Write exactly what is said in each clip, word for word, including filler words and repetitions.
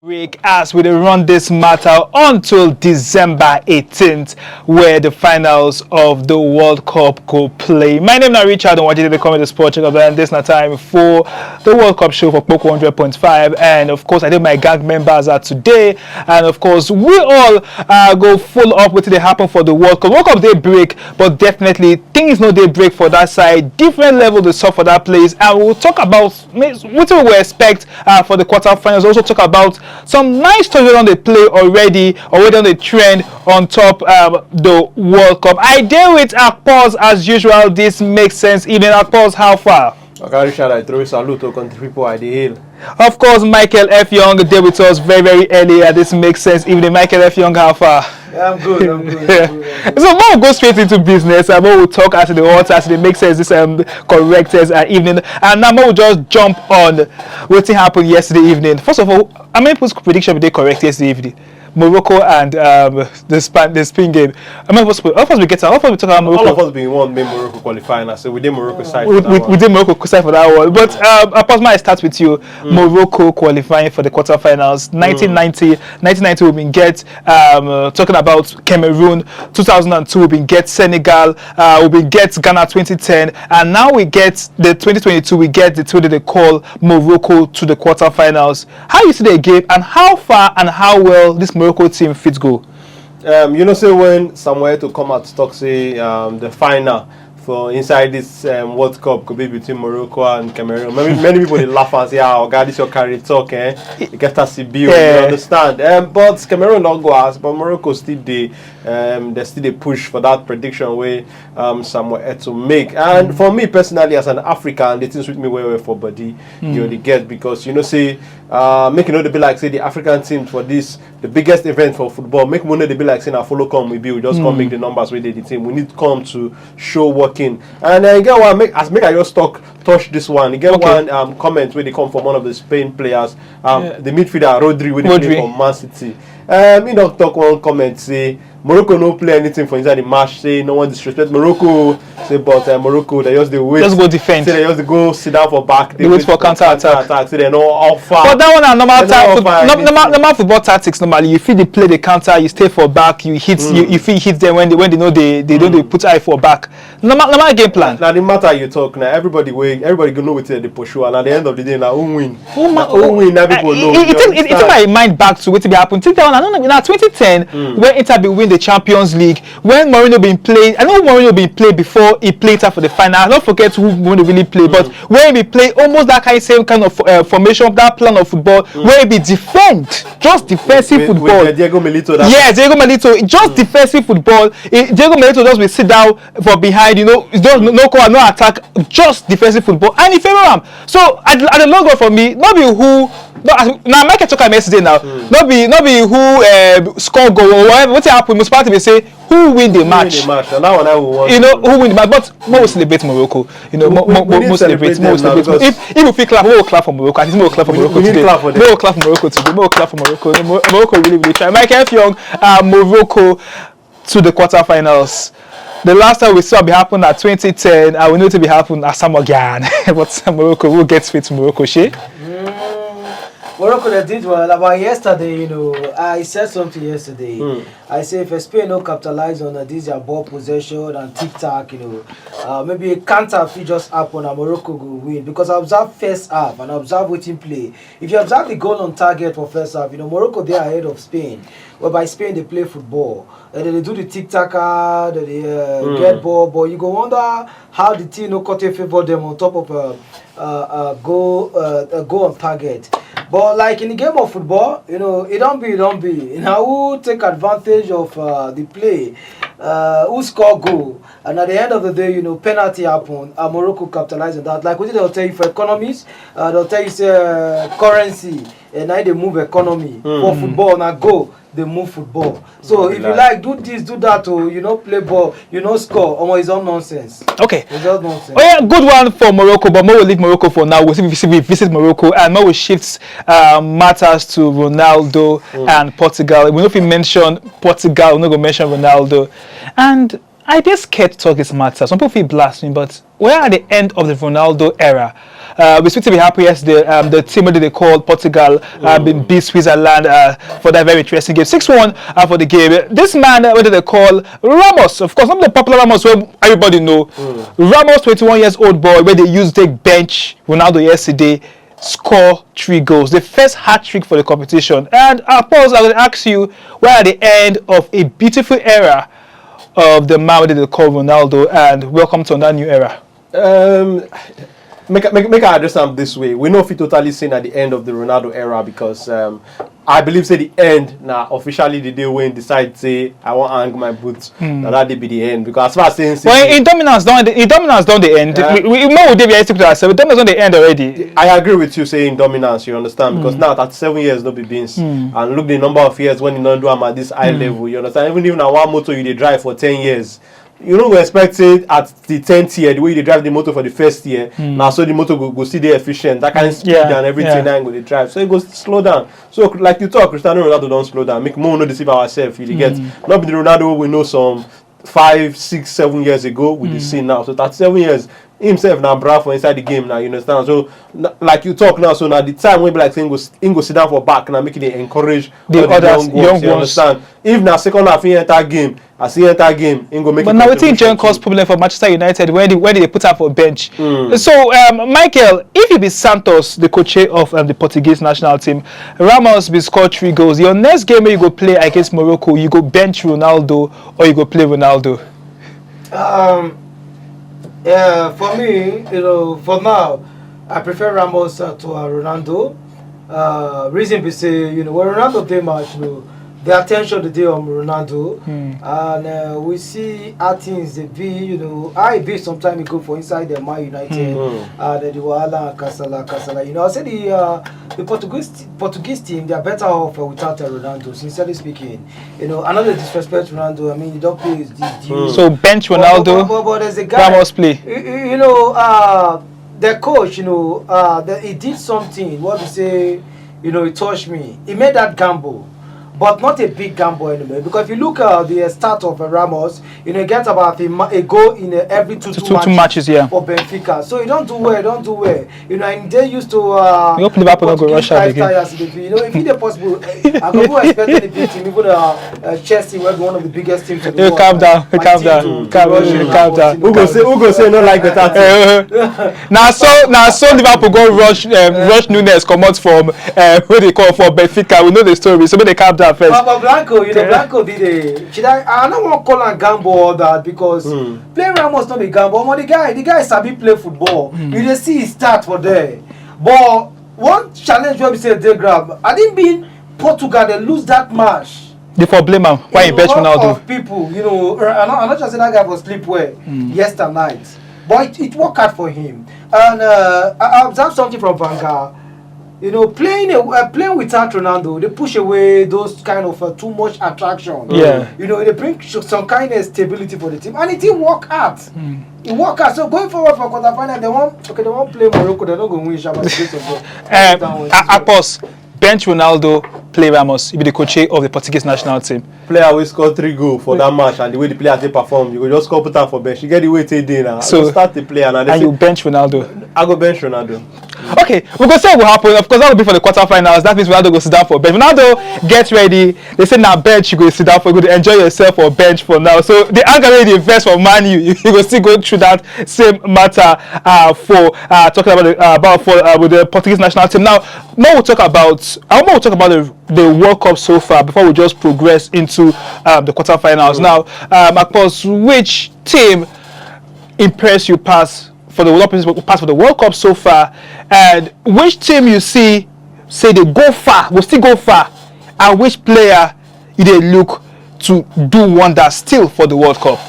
Week as we dey run this matter until December eighteenth, where the finals of the World Cup go play. My name na Richard Nwajide, dey come with the sport check up, and this na time for the World Cup show for Poco hundred point five. And of course, I think my gang members are today, and of course, we all uh, go follow up wetin dey happen for the World Cup. World Cup dey break, but definitely things no dey break for that side. Different level dey sup for that place, and we will talk about wetin we go expect uh, for the quarterfinals. Also talk about some nice stories wey don dey play already, or wey don dey trend on top um, the World Cup. I dey with Akpos as usual. This makes sense. Evening, Akpos, how far? Oga Richard, I throw salute to country people I dey hail. Of course, Michael F Young dey with us very, very early. Uh, this makes sense. Evening, Michael F Young, how far? Yeah, I'm good, I'm good, I'm good, I'm good. So, we'll go straight into business. Uh, we'll talk as e dey hot, as e dey make sense this um, correct uh, evening. And now, we'll just jump on wetin happen yesterday evening. First of all, how many people's prediction be dey correct yesterday evening? Morocco and um, the Spain, the Spain game. I mean, what's, all of us we get, all of us we talk about Morocco. All of us been want make Morocco qualify, and I say we dey Morocco side. We, for that we, one. We dey Morocco side for that one. But um, Apasma, I start with you. Morocco qualifying for the quarterfinals. Nineteen ninety, nineteen ninety we been get um, uh, talking about Cameroon. Two thousand and two we been get Senegal. Uh, we been get Ghana twenty ten, and now we get the twenty twenty-two. We get the two that they call Morocco to the quarterfinals. How you see the game, and how far and how well this Morocco team fit go? Um, you know, say when Samuel to come out to talk, say um, the final for inside this um, World Cup could be between Morocco and Cameroon. Many, many people dey laugh and say, "Ah, Oga, this your carry talk, eh? You get a C B O, you Yeah. understand?" Um, but Cameroon don't go as, but Morocco still dey, um, they still dey push for that prediction way um, Samuel Eto'o make. And for me personally, as an African, the things with me well, well for body, you know, they get because you know, say, uh, make you know, they be like, say, the African team for this, the biggest event for football, make money, they be like, say, now follow come, we be, we just come make the numbers with the team. We need come to show working. And I get one, make, as make I just talk, touch this one. You get Okay. one um, comment where they come from one of the Spain players, um, Yeah. the midfielder Rodri, where they play Rodri. for Man City. Um, you know, talk one comment, say, Morocco no play anything for inside the match. Say no one disrespect Morocco. Say but uh, Morocco they just dey wait. Just go defend. Say they just dey go sit down for back. They They wait wait for for counter attack. counter attack. Say they no offer. But that one na normal They no type. Foot, offer no, normal, anything. normal football tactics. Normally, you fit dey play the counter. You stay for back. You hit. You, you fit hit them when they when they know they they don't dey put eye for back. Normal normal game plan. Now the matter you talk now. Everybody wey everybody go know wetin dey pursue. And at the end of the day, na who win? Who ma- Na who win? Na people know. It, it, it, it, it take my mind back to wetin be happen. Think that one. I don't know. Na twenty ten when Inter be win the Champions League, when Mourinho been play. I know Mourinho been play before he played Inter for the final. I don't forget who Mourinho really play, but when he be play almost that kind same kind of uh, formation, that plan of football, where he be defend, just defensive With, football. with uh, Diego Milito. That Yeah, Diego Milito, just defensive football. Eh, Diego Milito just will sit down for behind, you know, just no, no call, no attack, just defensive football, and he favor am. So at, at the long run for me, no be who, no, as, now Michael talk am yesterday now, no be no be who uh, score goal or whatever. Wetin happen? Most part be say who win the Who win match. the match? And that one I will want. You know who win the match, but more we celebrate Morocco. You know, We- more, we- more, we more need celebrate, celebrate more them now celebrate. Because If if we fit clap, we will clap for Morocco. At least we will clap for We- Morocco we need today. clap for them. We will clap for Morocco today. We will clap for Morocco. No, Mo- Morocco really really try. Michael F Young, uh, Morocco to the quarterfinals. The last time we saw it happen at twenty ten, and we know it be happen at Samogian. But Morocco, we'll get fit Morocco, she. Morocco they did well. About yesterday, you know, I said something yesterday. I say if Spain no capitalize on uh, this their ball possession and tic tac, you know, uh, maybe a counter fit just happen and Morocco go win because I observe first half and I observe wetin play. If you observe the goal on target for first half, you know Morocco they are ahead of Spain. Whereby Spain they play football, and they do the tic tac, they uh, get ball, but you go wonder how the team no cut a favor them on top of uh, uh, uh, go uh, uh, go on target. But like in the game of football, you know, it don't be, it don't be. Now who take advantage of uh, the play? Uh, who score goal? And at the end of the day, you know, penalty happen. And Morocco capitalize on that. Like what they'll tell you for economies, uh, they'll tell you say uh, currency, and now they move economy for football. Now go, they move football. So if you like do this, do that, oh, you know, play ball, you know, score. Omo, it's all nonsense. Okay. It's all nonsense. Oh yeah, good one for Morocco, but more we leave Morocco for now. We see we visit Morocco and more we shift uh, matters to Ronaldo and Portugal. We no fit mention Portugal, we no go mention Ronaldo, and I dey scared to talk this matter. Some people feel blasphemy, but We're at the end of the Ronaldo era. Uh, we expect to be happy yesterday. Um, the team that they call Portugal uh, been beat Switzerland uh, for that very interesting game. six one uh, for the game. This man, uh, what do they call? Ramos. Of course, not the popular Ramos where everybody know. Ramos, twenty-one years old boy, where they used to take bench Ronaldo yesterday, score three goals. The first hat trick for the competition. And of course, I will ask you, we're at the end of a beautiful era of the man that they call Ronaldo, and welcome to that new era. Um, make, make, make I address am this way. We no fit totally say na the end of the Ronaldo era because um, I believe say the end na officially the day when decide say I wan hang my boots. Na that day be the end because as far as saying Well, in dominance don the dominance don dey end. Yeah. We we know we dey realistic to ourselves. Dominance don dey end already. I agree with you saying dominance, you understand, because now thirty-seven years no be beans. And look the number of years when you don do am at this high level, you understand. Even if na one motor you dey drive for ten years, you no go expect say at the tenth year, the way you dey drive the motor for the first year, na so the motor go, go still dey efficient. That kind of speed Yeah, and everything yeah. Now go dey drive. So e go slow down. So like you talk, Cristiano Ronaldo don slow down. Make we no deceive ourselves, you dey get. Not be the Ronaldo wey we know some five, six, seven years ago with the scene now. So thirty-seven years, himself na bra for inside the game now, you understand? So n- like you talk now, so now the time wey be like say him go, s- him go sit down for back now, make e dey encourage The all others, young ones, young you ones. Understand? If na second half he enter game, as he enter game, him go make But a now wetin contribution join cause too. Problem for Manchester United when they when they put am for bench. So um, Michael, if you be Santos, the coach of um, the Portuguese national team, Ramos be score three goals. Your next game wey you go play against Morocco, you go bench Ronaldo or you go play Ronaldo? Um, yeah, for me, you know, for now, I prefer Ramos uh, to uh, Ronaldo. Uh, reason be say, you know, when Ronaldo dey match, you know, the attention dey dey on Ronaldo, and uh, we see how things dey be, you know, how e be some time ago for inside the Man United, and uh, the wahala and kasala, kasala. You know, I say the uh, the Portuguese Portuguese team, they are better off uh, without uh, Ronaldo. Sincerely speaking, you know, I no dey disrespect Ronaldo. I mean, he don pay his due. So bench But- Ronaldo, but, but, but there's a guy. Ramos play. You, you- you know, uh, the coach, you know, uh, the, he did something. What we say, you know, it touched me. He made that gamble, but not a big gamble anyway. Because if you look at the uh, start of uh, Ramos, you know, he gets about a, ma- a goal in uh, every two, Two- two, two- two matches, yeah. for Benfica. So he don't do well, don't do well. You know, and they used to. Uh, We hope Liverpool no go Portuguese rush out five again. Tires in the field. You know, if he dey possible, I go go expect anything. Even uh, uh, Chelsea, where be one of the biggest teams in the Hey, world. calm down, My calm team down, to calm rush down, in calm and down. forth Who go say who go say no like better thing? Uh, na so na so Liverpool go rush um, rush Nunez comot from uh, wey dey call for Benfica. We know the story, so make they calm down first. But, but Blanco, you know, Yeah. Blanco did a. Should I? I don't want call and gamble all that because playing Ramos not be gamble. Omo, the guy, the guy sabi play football. You dey see his start for there. But one challenge wey be say dey grab. I didn't mean Portugal they lose that match. They for blame am. Why you You bet know, a lot Ronaldo? of people, you know, I not, I not just say that guy was sleep well yesternight, but it, it worked out for him. And uh, I I observed something from Van Gaal. You know, playing a, uh, playing without Ronaldo, they push away those kind of uh, too much attraction. Yeah. You know, they bring s- some kind of stability for the team, and it didn't work out. It worked out. So going forward for quarterfinal, they want okay, they want play Morocco. They're not going to win. Sha, but the grace of God. Um, That one A- is Akpos, bench Ronaldo, play Ramos. You be the coach of the Portuguese national team. Player wey score three goal for that match and the way the player dey perform, you go just come put am for bench. You get the way take dey now. I So- go start the player and I dey And you say, bench Ronaldo. I go bench Ronaldo. Okay, we go see what will happen. Of course, that will be for the quarterfinals. That means Ronaldo go sit down for bench. Ronaldo, get ready. They say now bench you go sit down for. You go enjoy yourself for bench for now. So the anger wey dey vex for Man U, you go still go through that same matter uh, for uh, talking about the, uh, about for uh, with the Portuguese national team. Now, more we'll talk about. I want to talk about the, the World Cup so far before we just progress into um, the quarterfinals. Now, um, Akpos, which team impress you pass for the World Cup, pass for the World Cup so far, and which team you see say they go far, go still go far, and which player you dey look to do wonders still for the World Cup?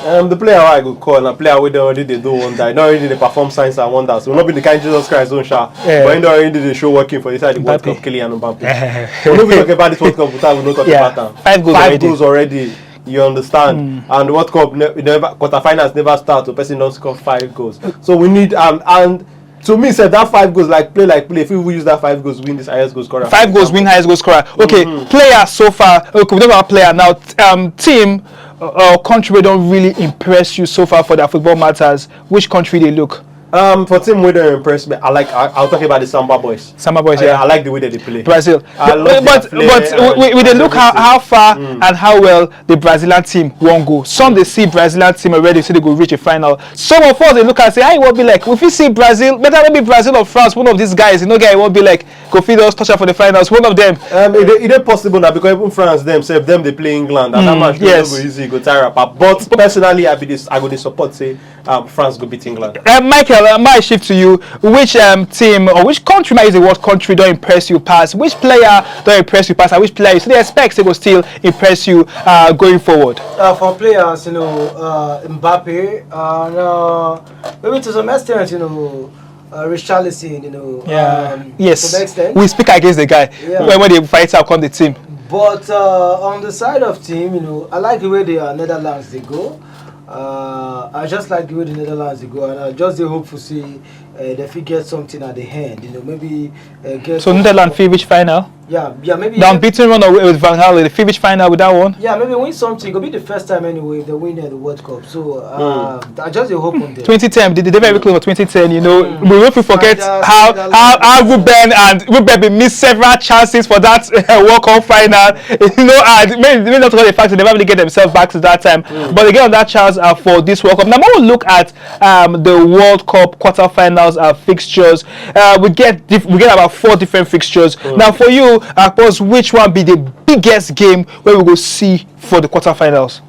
Um, the player I go call na player wey don already dey do wonder. He don already dey perform signs and wonders. So not be the kind Jesus Christ own sha, Yeah. but he don already dey show working for inside the World Mbappe. Cup. Kylian Mbappe. We no fit talk about this World Cup without we no talk Yeah, about am. five goals Five already. Goals already. You understand? And World Cup ne- never quarterfinals never start. So person don score five goals. So we need um and to me sef that five goals like play like play. If we use that five goals win this highest goal scorer. Five goals win highest goal scorer. Okay, player so far. Okay, we talk about player now. Um, team. uh, country wey don really impress you so far for their football matters, which country dey look? Um, for team wey don impress me, I like. I, I'll talk about the Samba Boys. Samba Boys, I, yeah. I like the way that they play. Brazil. I but love but, their play but and we, we dey look how, everything. How far and how well the Brazilian team wan go. Some dey see Brazilian team already say they go reach a final. Some of us dey look and say, "How e wan be like?" If you see Brazil, better maybe Brazil or France, one of these guys, you know, guy e wan be like, go fit just touch am for the finals. One of them. Um, it, it is possible now because even France themselves, them they play England, and that Mm, match yes. Go easy, go tire up. But personally, I be this, I go dey support say um, France go beat England. Uh, Michael, uh, my shift to you. Which um, team or which country, might use the word country, don't impress you past? Which player don't impress you past? And which player you still expect say go still impress you uh, going forward? Uh, for players, you know, uh, Mbappe, uh, no, maybe to some extent, you know, uh, Richarlison, you know, um, Yes. To an extent. We speak against the guy Yeah. when, when they fight out on the team. But uh, on the side of team, you know, I like the way the uh, Netherlands they go. Uh, I just like the way the Netherlands they go, and I just dey hope to see uh, they fit get something at the end. You know, maybe uh, get. So Netherlands fit reach final. Yeah, yeah, maybe. Down beating run away with Van Gaal, they fit reach final with that one. Yeah, maybe win something. It could be the first time anyway if they win uh, the World Cup. So uh, I just dey hope on them. twenty ten, they they very close for twenty ten. You know, we will not forget Spider, how Spider how Lamb. how Ruben and Ruben be miss several chances for that uh, World Cup final. You know, and may, may not forget the fact that they never really get themselves back to that time. But again, on that chance uh, for this World Cup. Now, when we look at um, the World Cup quarterfinals uh, fixtures, uh, we get diff- we get about four different fixtures. Now, for you, uh, Akpos, which one be the biggest game where we go see for the quarterfinals?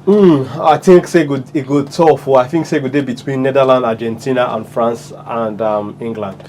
I think say good, it go tough. Well, I think say good day between Netherlands, Argentina, and France and um, England.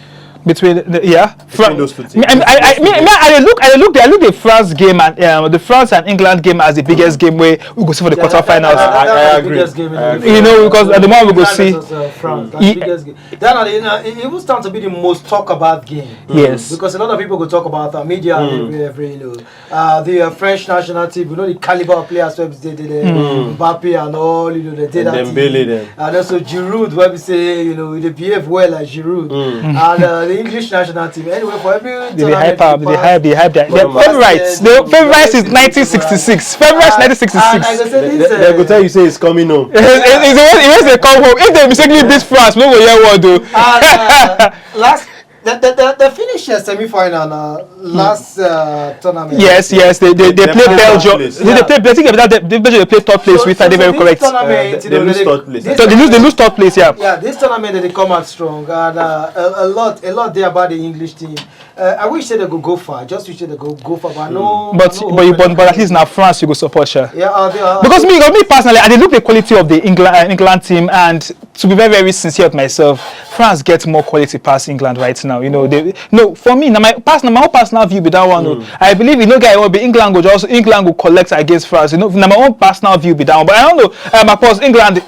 Between the, yeah, Between those two teams. Me, I, I, I, me, me, I dey look, I dey look, I look the France game and um, the France and England game as the biggest game where we go see for the Yeah, that- quarterfinals. that- that- I- I that's the agree. biggest game in I the agree. You know, because at the moment we go England see. Versus, uh, France, that's Ye- the biggest game. Then at the, you know, it even stand to be the most talk about game. Yes. Because a lot of people go talk about uh, media and every, every you know uh, the uh, French national team. You know the caliber of players wey be say dey there, Mbappe and all you know they did And that Dembele team. Them. And also Giroud, where we say you know they behave well like Giroud, and uh, the English national team. Anyway, for every They dey hype tournament up, we they pass, hype, they hype their, their But favourites. yeah, The they- favourites they- is nineteen sixty-six. Favourites And- nineteen sixty-six. and I go say They, this, they, they go uh, tell you say it's coming home. It is when they come home. If they mistakenly beat France, no go hear word o. And, uh, last the the the, the finish uh, semi-final uh, last uh, tournament. Yes, yes, they they, they They play play Belgium. third place. They, they play Belgium. That they, they play third place. So- With so- are they so very this correct? tournament, Uh, you they know, lose they- third place. this- So they lose, they lose third place. Yeah. Yeah, this tournament they come out strong, and uh, a, a lot, a lot there about the English team. Uh, I wish say they go go far. Just wish say they go go far, but no. But no but you hope but, but at least now France you go support, sha. Yeah, uh, they are, Because me, me personally, I dey look the quality of the England uh, England team, and to be very very sincere with myself, France get more quality past England right now. You know, they no for me now my personal my own personal view be that one. Oh. I believe you know guy will be England go just England go collect against France. You know, now my own personal view be that one. But I don't know. Um, because England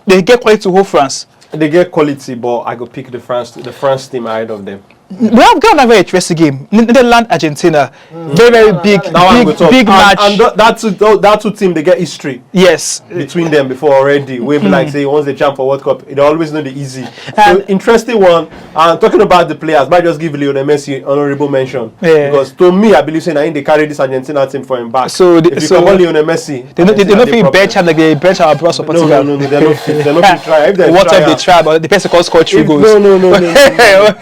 they get quality to hold France. They get quality, but I go pick the France, the France team ahead of them. We have got a very interesting game. N- Netherlands, Argentina. Very very big, That one go big, tough. big And, match. and that, that two, that, that two team they get history Yes. between them before already. We be like say once they champ for World Cup, they always know the easy. So And- interesting one. And talking about the players, might just give Lionel Messi honorable mention Yeah. Because to me, I believe say na him they carry this Argentina team for him back. So the- if you so come on Lionel Messi, They no they, they Argentina no dey fit problem. Bench and like they bench our bros for No, Portugal. No, no, no, they no fit. They no fit try. If they What try, if they am- try? But the person can score three If, goals. No, no, no, no, no, no.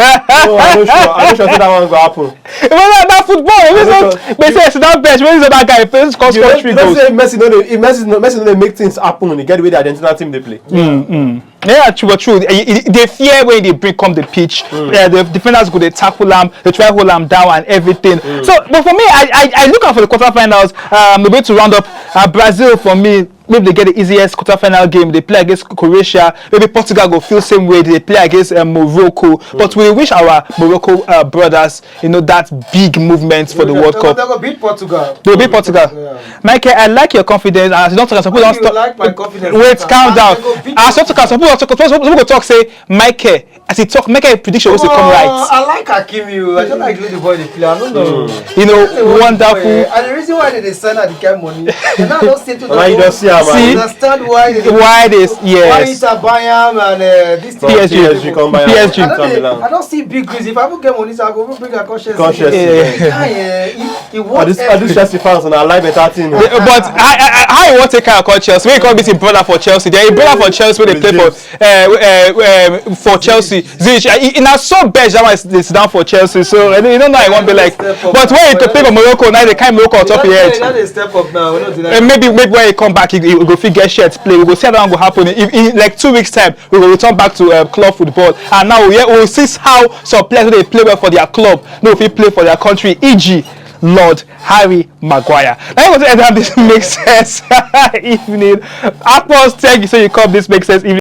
No, I no sure. I no sure say that one go happen. Well, that, that football. If No, it's not, they say sit down bench. When is that guy? Person can You score know, three you know goals. Say Messi no dey. If Messi no, Messi no dey make things happen. You get the way the Argentina team they play. Mm, mm. Yeah, true, but true. Eh, eh, They fear when they bring come the pitch. Eh, the defenders go they tackle them, they try hold them down and everything. So, but for me, I, I, I look out for the quarterfinals. Um, the way to round up uh, Brazil for me. Maybe they get the easiest quarterfinal game. They play against Croatia. Maybe Portugal go feel same way. They play against um, Morocco. But we wish our Morocco uh, brothers, you know, that big movement for the World They Cup. go beat Portugal. They'll beat Portugal. Yeah. Michael, I like your confidence. And I don't talk. Some people don't You stop. Like my confidence. Wait, calm And down. they go beat I sort of some people, some people, some people talk say Michael. As he talk, Michael prediction was to come Oh, right. I like Hakimi. I don't like the way the boy they play. I don't know. You know, They want the wonderful. boy, eh, and the reason why they dey send her the kind money. They now don't say to Why you don't see I See, understand why they why this? why Yes. Inter buy am and uh, this thing. P S G. P S G come buy am. P S G. I don't, Inter dey, Milan. I don't see big reason. If I even get money, so I go even bring a conscience. Conscience. Yeah, yeah. He, he All wants this, all this everything. Chelsea fans on our live entertainment. Yeah, but I, I, I, how you want to take care of Chelsea? When you come meet him brother for Chelsea, then him brother for Chelsea, wey dey play for uh, uh, uh, for Chelsea. Ziyech, uh, he, he na so best that one is sit down for Chelsea. So I don't, you don't know. I won't be like, but when you to play for Morocco, now they kind Morocco on top of your head. Now they step up now. We don't deny. Uh, maybe maybe when he come back, he, he go fit get shirt play. We go see how that one go happen. If in like two weeks time, we go return back to um, club football. And now we we see how some players wey dey play well for their club no fit play for their country. E G, Lord Harry Maguire. Now you want to end up this makes sense evening. Akpos, thank you. So you come this makes sense evening.